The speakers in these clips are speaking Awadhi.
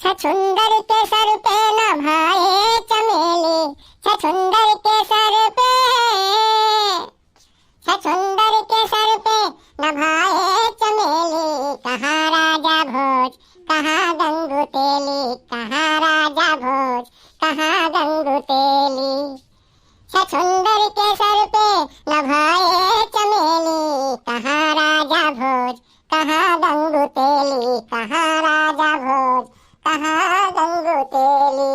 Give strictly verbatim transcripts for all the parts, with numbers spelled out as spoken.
छछुंदर के सर पे न भाए चमेली, छछुंदर के सर पे, छछुंदर के सर पे न भाए चमेली, कहाँ राजा भोज, कहाँ गंगू तेली, कहाँ राजा भोज, कहाँ गंगू तेली। छछुंदर के सर पे न भाए चमेली, कहाँ राजा भोज, कहाँ गंगू तेली, कहाँ राजा भोज, कहाँ गंगू तेली।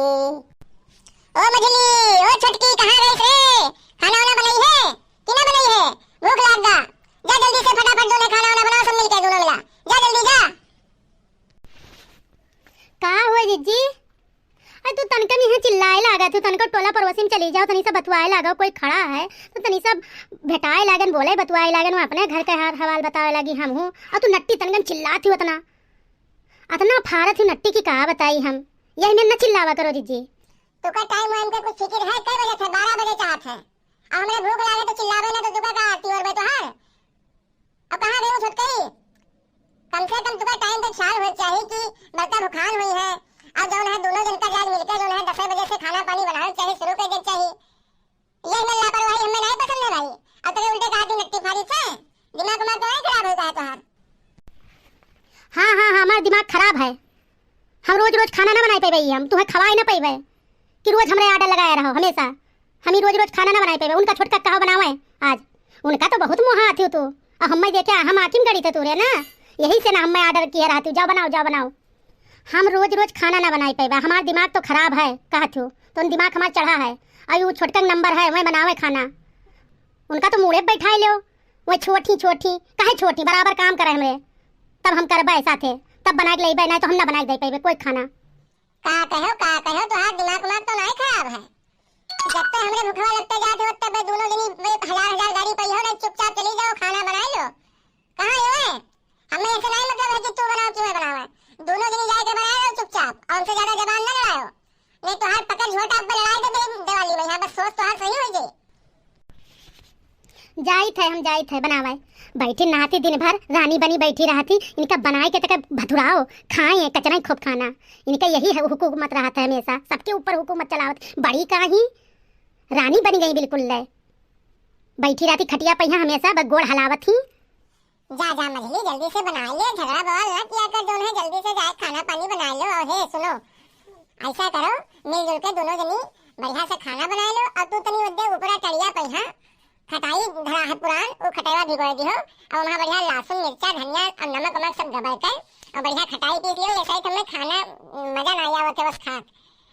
ओ मझली, ओ छोटकी, कहाँ गइस रे? खाना वाना बनइहे कि ना बनइहे? भूख लाग गा। जा जल्दी से फटाफट जो है खाना वाना बनाओ, सब मिलके दोनों मिला। जा जल्दी जा। का हुआ जिज्जी? अरे तू तनका नहीं चिल्लाए लागा, तू तनका टोला पड़ोसी में चली जाओ, तनी सा बतुआए लागा, कोई खड़ा है तो तनी सा भेटाए लागन, बोले बतुआए लागन, वो अपने घर के हाल हवाल बतावे लागी हम हूँ, और तू नट्टी तनकन चिल्लात ही उतना, अतना फारत ही नट्टी की का बताई हम, यही में न चिल्लावा करो जिज्जी। तुका टाइम वाइम के कुछ फिकिर है? कै बजे थे? बारह बजे चाहत है। अब हमरे भूख लागे तो चिल्लावे ना तो तुका का आरती और बे तोहार। अब कहाँ गयो छोटकई? कम से कम तुका टाइम तो ख्याल होए चाहिए कि बड़का भुखान हुई है। अब जौन है दोनों जन का जाग मिलकर जौन है दस बजे से खाना पानी बनावे चाहिए, शुरू कर दे चाहिए। ये ना लापरवाही हमें नहीं पसंद है भाई। अब तेरे उल्टे कहा दिन नट्टी फारी से दिमाग उमाग तो नहीं खराब होता है तोहार? हाँ, हाँ, हाँ, हमारा दिमाग खराब है। हम रोज रोज खाना ना बनाए पैबे, हम तुम्हें खवाए ना पैबे कि रोज हमरे आर्डर लगाए रहो हमेशा। हम ही रोज रोज खाना ना बनाए पैबे। उनका छोटका कहो बनावे आज, उनका तो बहुत मोहा आती हो तू। अब हमें देखे हम आँखी में गड़ी थे तू रे ना, यही से ना हमें आर्डर किए रहती हूँ, जाओ बनाओ, जाओ बनाओ। हम रोज रोज खाना ना बनाए पैबे, हमार दिमाग तो खराब है कहत हूँ, तो दिमाग हमार चढ़ा है। अभी वो छोटका नंबर है, वह बनावे खाना, उनका तो मूड़े बैठाए लो। वह छोटी छोटी काहे छोटी, बराबर काम करे हमरे, तब हम करबे साथे, तब बनाए के लेबे, नहीं तो हम ना बनाए के दे पैबे कोई खाना। का कहो, का कहो, तोहार दिमाग उमाग तो नहीं खराब है? जब तक हमरे भुखवा लगते जात हो, तब दोनों जनी बे हजार हजार गारी पई हो, नहीं चुपचाप चली जाओ, खाना बनाए लो। कहाँ ये? हमें ऐसे नहीं मतलब है कि तू बनाओ कि मैं बनाऊँ। दोनों जनी जाए के बनाए लो चुपचाप, और उनसे ज्यादा जबान न लड़ाओ, नहीं तो हर पकड़ झोटा पे लड़ाई दे दे दिवाली में। यहाँ बस सोच तो हर सही हो जाए। जाइत है, हम जाइत है बनावे। बैठी नहाती दिन भर, रानी बनी बैठी रहती। इनका बनाए के तक भथुराओ, खाए, कचरा ही खूब खाना। इनका यही है, हुकूमत रहत है हमेशा, सबके ऊपर हुकूमत चलावत। बड़ी का ही रानी बनी गई बिल्कुल ले। बैठी रहती खटिया पे यहाँ हमेशा, बस गोड़ हलावत ही। जा, जा मझली, जल्दी से बनाए ले, झगड़ा बवाल ना किया कर, जौन है जल्दी से जाए खाना पानी बनाए लो। और हे सुनो, ऐसा करो, मिलजुल के दोनों जनी बढ़िया से खाना बनाए लो, और तू तनी ओदे ऊपरा टड़िया पे यहाँ खटाई धरा है पुरान, वो खटैवा भिगोए दिहो, और वहाँ बढ़िया लहसुन, मिर्चा, धनिया और नमक वमक सब दबा के, और बढ़िया खटाई पीस लियो, ऐसा ही तुम्हें खाना मजा ना आवत है बस खात।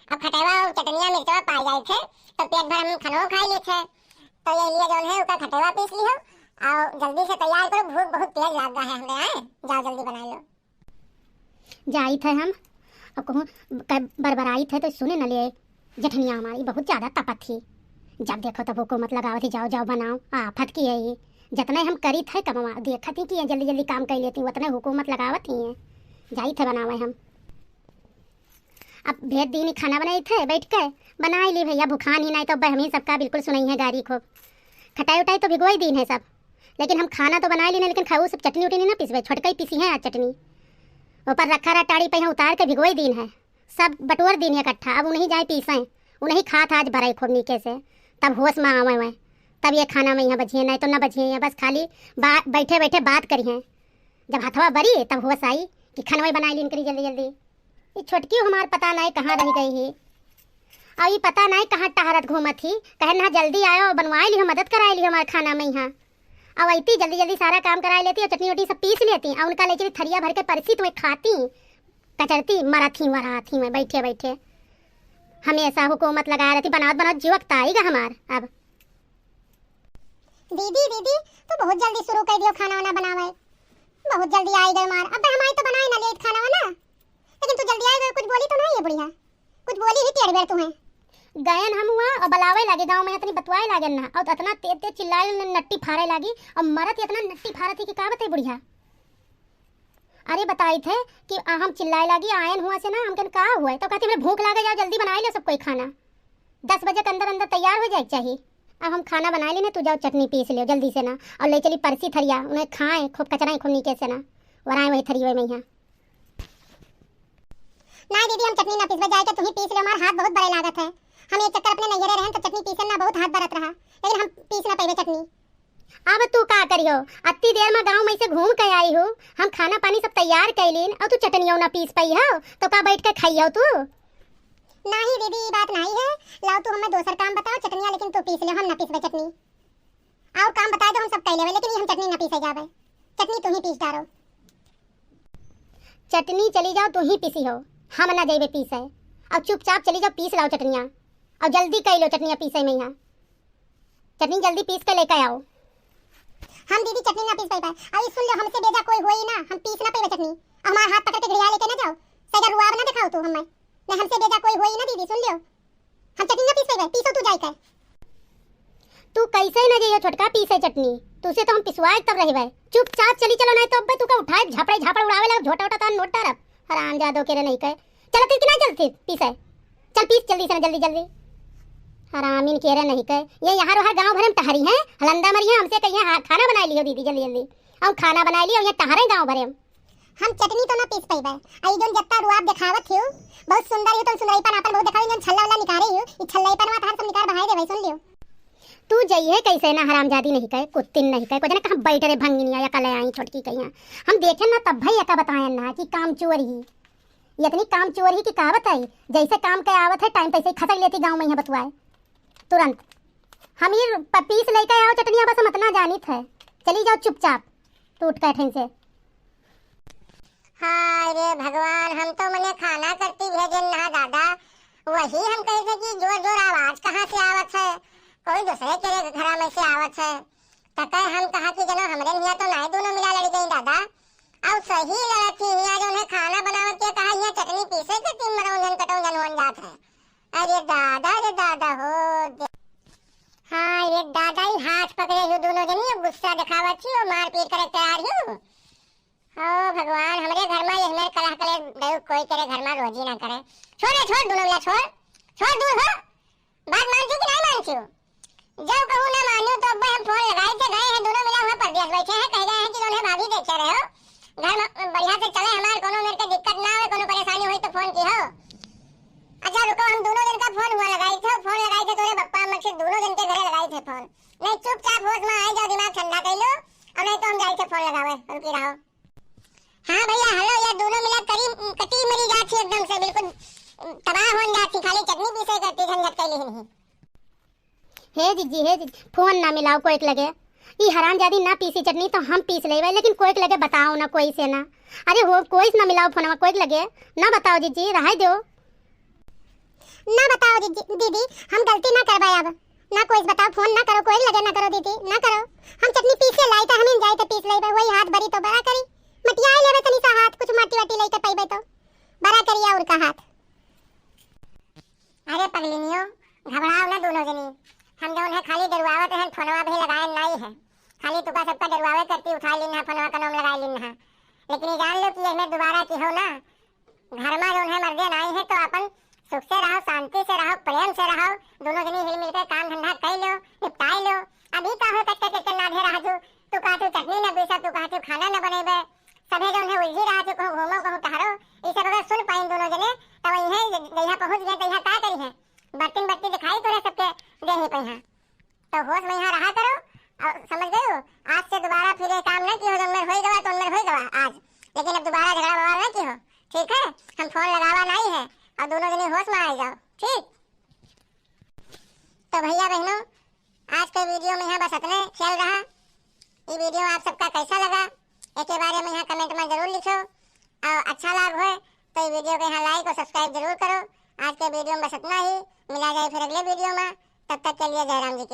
अब खटैवा और चटनिया मिर्चवा पा जाए थे, तो पेट भर हम खानो खा लिए थे। तो ये लिए जौन है, ओका खटैवा पीस लिहो, और जल्दी से तैयार करो, भूख बहुत तेज लाग गा है हमरे, आए, जाओ जल्दी बनाए लो। जाइत है हम, अब कहूँ क-, बरबराइत है तो सुने न ले जेठनिया हमारी, बहुत ज्यादा तपत ही। जब देखो तब हुकूमत लगावत ही, जाओ, जाओ, बनाओ, आफत की है ये। जतने हम करीत है कमवा, देखत ही कि ये जल्दी, जल्दी काम कर लेती, उतने हुकूमत लगावत ही हैं। जाइत है बनावे हम। अब भेज दीन ही खाना बनाइत है, बैठ के बनाए ली भैया, भुखान ही नहीं तो अब हमें सबका बिल्कुल सुनाई है गारी खूब। खटाई उटाई तो भिगोई दीन है सब, लेकिन हम खाना तो बनाए ली नहीं, लेकिन खाऊ सब चटनी उटनी ना पीसबे, छोटका ही पीसी है आज चटनी। ऊपर रखा रहा टाड़ी पे यहाँ उतार के भिगोई दीन है, सब बटोर दीन है इकट्ठा। अब उन्हीं जाए पीसें, उन्हीं खात आज भराई खूब नीके से, तब होश में आवे हुए, तब ये खाना में यहाँ बझिए, नहीं तो ना बझिए यहाँ, बस खाली बा-, बैठे बैठे बात करी हैं। जब हथवा बरी तब होश आई कि खनवा बनाए लीन करी जल्दी जल्दी। ये छोटकी हमार पता नहीं कहाँ रह गई ही, और ये पता नहीं कहाँ टहरत घूमत ही। कहे ना जल्दी आयो, बनवाए लिहो, मदद कराए लिहो हमार खाना में यहाँ। अब अइती जल्दी जल्दी सारा काम कराए लेती और चटनी वटनी सब पीस लेती, और उनका ले चली थरिया भर के परसी, तुम्हें खाती, कचरती, मरत ही मरत ही में बैठे बैठे। हमेशा हुकूमत लगाए रहती, बनावत बनावत जीव अकताई गा हमार। अब दीदी, दीदी, तू बहुत जल्दी शुरू कर दियो खाना वाना बनावे, बहुत जल्दी आई गए मार। अब हमारी तो बनाए ना लेट खाना वाना, लेकिन तू जल्दी आई गए, कुछ बोली तो नहीं है बुढ़िया? कुछ बोली ही टेढ़ बेढ़ तुम्हें। गयन हम हुआ और बलावे लागे गाँव में, इतनी बतवाए लागन ना, और इतना तेज तेज चिल्लाए न-, नट्टी फारे लागी, और मरत इतना नट्टी फारत ही कि का बताई बुढ़िया। अरे बताई थे कि आ, हम चिल्लाए लागी, आयन हुआ से ना, हमके का हुआ है, तो कहती, "हमरे भूख लागे, जाओ जल्दी बनाए लो सब कोई खाना, दस बजे के अंदर अंदर तैयार हो जाए के चाहिए।" अब हम खाना बनाए लेने, तू जाओ चटनी पीस लियो जल्दी से ना, और ले चली परसी थरिया, उन्हें खाए खूब, कचराए खूब नीके से ना, वराए वही थरिया में यहाँ। ना दीदी, हम चटनी ना पीसबे, जाए के तू ही पीस ले, हमार हाथ बहुत बरे लागत है। हम एक चक्कर अपने नैहरे रहन तो चटनी पीसन ना बहुत हाथ बरत रहा, लेकिन हम पीस ना पइबे चटनी। अब तू का करियो, अत्ती देर में गाँव में से घूम के आई हूँ, हम खाना पानी सब तैयार कैलीन और तू चटनियो ना पीस पइहो तो का बैठ के खाइयो तू? नाही दीदी, ई बात नाही है। लाओ तू हमें दोसर काम बताओ, चटनिया लेकिन तू पीस ले, हम ना पीसबे चटनी। और काम बताए दो, हम सब कइ लेबे, लेकिन ये हम चटनी ना पीसे जाबे, चटनी तू ही पीस डारो। चटनी चली जाओ, तू ही पीसी हो, हम ना जइबे पीसे। और चुपचाप चली जाओ, पीस लाओ चटनिया, और जल्दी कइ लो चटनिया पीसे में यहाँ। चटनी जल्दी पीस के लेके आओ। हम दीदी चटनी ना पीस पाई पाए। अरे सुन लो, हमसे बेजा कोई होई ना, हम पीस ना पाइबे चटनी। और हमार हाथ पकड़ के घड़िया लेके ना जाओ, सजा रुआब ना दिखाओ तू हमें। ना हमसे बेजा कोई होई ना दीदी, सुन लियो। हम चटनी ना पीस पाइबे, पीसो तू जाई के। तू कैसे ना जइयो छोटका पीसे चटनी, तुसे तो हम पिसवाए तब रहिबे। चुपचाप चली चलो, नहीं तो अब्बे तू का उठाए झापड़े झापड़ उड़ावे लग, झोटा उठा तान नोट डारब। हरामजादो के रे नहीं कहे। चलत ही कि ना चलत ही पीसे? चल पीस जल्दी से ना, जल्दी जल्दी। हरामीन के रे नहीं कहे। ये यहाँ रोहा गाँव भरे में टहरी हैं, हलंदा मरी हैं, हमसे कहिए हा-, खाना बनाए लियो दीदी जल्दी जल्दी। हम खाना बनाए लियो, ये टहरे गाँव भरे में। हम चटनी तो ना पीस पइबे। आ ई जोन जत्ता रुआब देखावत हियो, बहुत सुंदर हियो, तुम सुंदरईपन आपन बहुत देखावे, जोन छल्ला उल्ला निकारे हियो, ई छल्लईपन वा तहार सब निकार बहाए देबे, सुन लियो। तू जइहे कैसे ना हरामजादी नहीं कहे, कुत्तिन नहीं कहे, को जाने कहाँ बैठ रहे भंगिनिया या कले आई छोटकी कहिया। हम देखे ना तब भाई एका बतायन ना कि कामचोर ही। ये इतनी कामचोर ही कि का बताई, जैसे काम के आवत है टाइम तैसे ही खसक लेती गाँव में यहाँ बतुआए तुरंत। हम ये प-, पीस लेके आओ चटनिया बस हम इतना जानित है। चली जाओ चुपचाप, टूट के ठेन से। हाय रे भगवान, हम तो मने खाना करती भेजन ना दादा, वही हम कहे थे कि जोर जोर आवाज कहाँ से आवत है, कोई दूसरे के रे घरा में से आवत है। त कहे हम कहा कि जनो हमरे हिया तो नाई दोनों मिला लड़ी गई दादा, और सही लड़त ही हिया जो उन्हें खाना बनावत के कहा हिया चटनी पीसे के तीन मरौन जन कटौन जन होन जात है। अरे दादा रे दादा हो दे। हाँ रे दादा, ई हाथ पकड़े हो दोनों जनी, अब गुस्सा दिखावत ही और मारपीट करे तैयार हो। ओ भगवान, हमरे घर में ये हमें कलह करे दयु कोई तेरे घर में रोजी ना करे। छोड़ रे, छोड़ दोनों मिला, छोड़, छोड़ दूर हो। बात मानती कि नहीं मानती हो? जब कहूँ ना मानियो तो अब हम फोन लगाए थे, गए हैं दोनों मिला वहाँ परदेस बैठे हैं, कह गए हैं कि जो है भाभी देखे रहे हो, घर में बढ़िया से चले हमारे, कोनो मेरे के दिक्कत ना हो, कोनो परेशानी हुई तो फोन की हो। अच्छा रुको, हम दोनों जन का फोन हुआ लगाई थे, फोन लगाई थे तोरे बप्पा अम्मा के दोनों जन के घरे लगाई थे फोन। नहीं चुपचाप होश में आ जाओ, दिमाग ठंडा कर लो, और नहीं तो हम जाई थे फोन लगावे, रुकी रहो। हाँ भैया, हेलो, ये दोनों मिला करी, कटी मरी जात ही एकदम से, बिल्कुल तबाह होन जात ही, खाली चटनी पीसे करती झंझट कैली ही नहीं। हे जीजी, हे जीजी, फोन ना मिलाओ कोई के लगे। ई हरामजादी ना पीसी चटनी तो हम पीस लेबे, लेकिन कोई के लगे बताओ ना, कोई से ना। अरे हो, कोई से ना मिलाओ फोनवा कोई के लगे, ना बताओ जीजी, रहे दो। ना बताओ दीदी, दीदी, हम गलती ना करबे अब। ना कोई से बताओ, फोन ना करो, कोई लगे ना करो दीदी, ना करो। हम चटनी पीसे लाई तो हम जाए तो पीस लेबे, वही हाथ बरी तो बरा करी। मटियाए लेबे तनी सा हाथ, कुछ माटी वाटी लेके पइबे तो बरा करी और का हाथ। अरे पगलिनियो, घबराओ ना दोनों जनी। हम जौन है खाली डरुआवत रहन, फोनवा भी लगाए नाई है। खाली तुका सबका डरुआवे करती उठा लीन है, फोनवा का नाम लगाए लीन है। लेकिन ये जान लो कि ये दोबारा की हो ना, घर में जौन है मर्दे नाई है तो अपन सुख से रहो, शांति से रहो, प्रेम से रहो, दोनों जनी हिल मिल के काम धंधा कर लो, निपटाई लो। अभी का हो कट कट के नाधे रह जो, तू कहा तू चटनी न पीसा, तू कहा तू खाना न बनेबे, सभे जौन है उलझी रह जो, कहूँ घूमो कहूँ टहरो, ये सब अगर सुन पाइन दोनों जने तो वही है जहाँ पहुँच गए तो यहाँ का करी है, बर्तन बर्तन दिखाई तोरे सबके देही पे यहाँ। तो होश में यहाँ रहा करो, और समझ गए हो, आज से दोबारा फिर ये काम न किहो, जौन मेर होई गवा तो मेर होई गवा आज, लेकिन अब दोबारा झगड़ा बवाल न किहो, ठीक है? हम फोन लगावा नहीं है, और दोनों जने होश में आ जाओ, ठीक? तो भैया बहनों, आज के वीडियो में यहाँ बस इतने खेल रहा। ये वीडियो आप सबका कैसा लगा, एक बारे में यहाँ कमेंट में जरूर लिखो, और अच्छा लाग होए तो ये वीडियो को यहाँ लाइक और सब्सक्राइब जरूर करो। आज के वीडियो में बस इतना ही, मिला जाए फिर अगले वीडियो में, तब तक के लिए जय राम जी की।